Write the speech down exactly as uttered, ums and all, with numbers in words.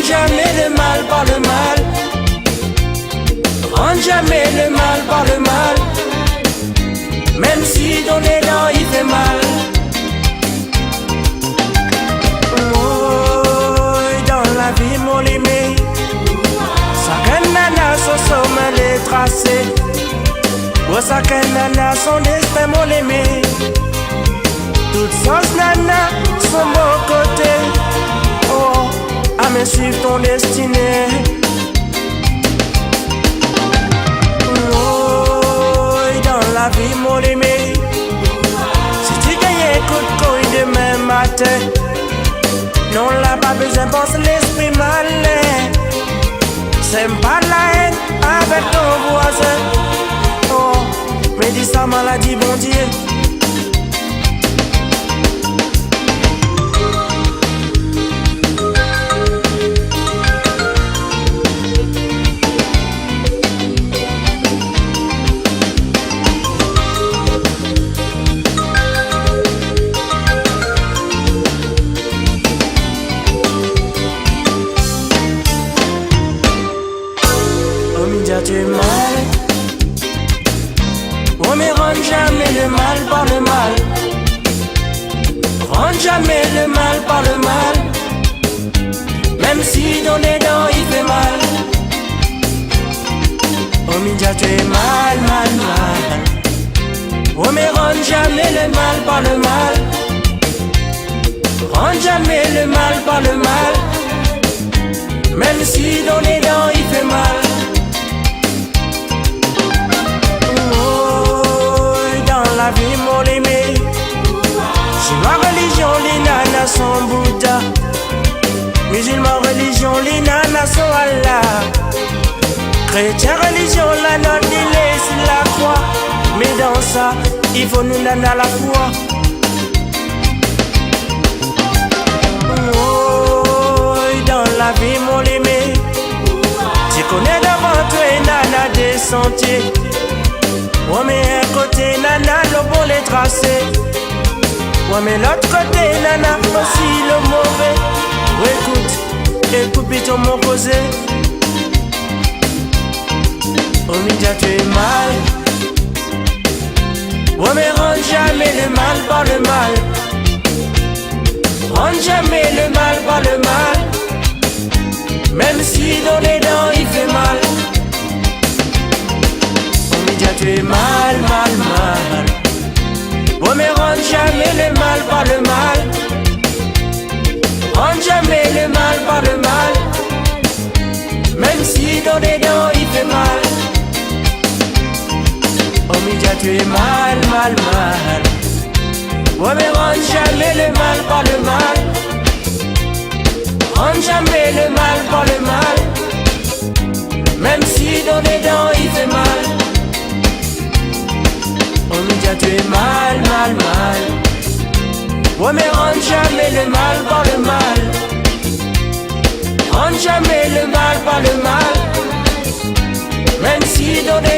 Jamais le mal par le mal. Rann zamé le mal par le mal. Mèm si donn dan i fé mal. Oy, dan la vi, mon lémé, sakinn néna son somin lé trasé. Oy, sakinn néna son dèstin, mon lémé. Tout sos néna son bon koté. Oh, amé, suiv ton destiné. Oy, dan la vi, mon lémé, si ti gingn in kout kouy domin matin, non, la pa bézoin pans léspri malin. Sèm pa la èn avèk ton voizin. Oh, mé di sa, maladi Bondié. Omi, dia tu es mal. Omi, rann zamé le mal par le mal. Rann zamé le mal par le mal. Mèm si donn dan i fé mal. Omi, dia tu es mal, mal, mal. Omi, rann zamé le mal par le mal. Rann zamé le mal par le mal. Mèm si donn dan i fé mal. Oy, dan la vi, mon lémé, chinois relizion li néna son Bouddha. Mizilman relizion li néna son Allah. Krétien relizion la not li lé si la kroi. Mé dan sa, i fo nou néna la foi. Oy, dan la vi, mon lémé, ti koné dovan twé néna dé santié. Oy, mé in koté néna lo bon lé trasé. Oy, mé lot koté néna osi lo mové. Oy, ékout, ékout pito mon kozé. Omi, dia tu es mal. Omi, rann zamé le mal par le mal. Rann zamé le mal par le mal. Mèm si donn dan i fé mal. Omi, dia tu es mal, mal, mal. Omi, rann zamé le mal par le mal. Rann zamé le mal par le mal. Mèm si donn dan i fé mal. Omi, dia tu es mal, mal, mal. Omi, rann zamé le mal par le mal. Rann zamé le mal par le mal. Mèm si donn dan i fé mal. Omi, dia tu es mal, mal, mal. Omi, rann zamé le mal par le mal. Rann zamé le mal par le mal. Mèm si donn